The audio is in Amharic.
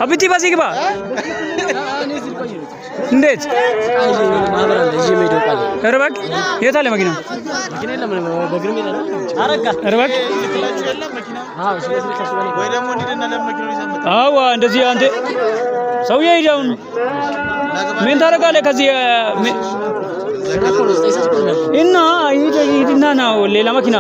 አብቲ በዚህ ግባ። እንዴት? ኧረ እባክህ የት አለ መኪና? ኧረ እባክህ አዋ እንደዚህ አንተ ሰውዬ ሂድ። አሁን ምን ታደርጋለህ? ከዚህ እና ሂድ ሂድና ና ሌላ መኪና።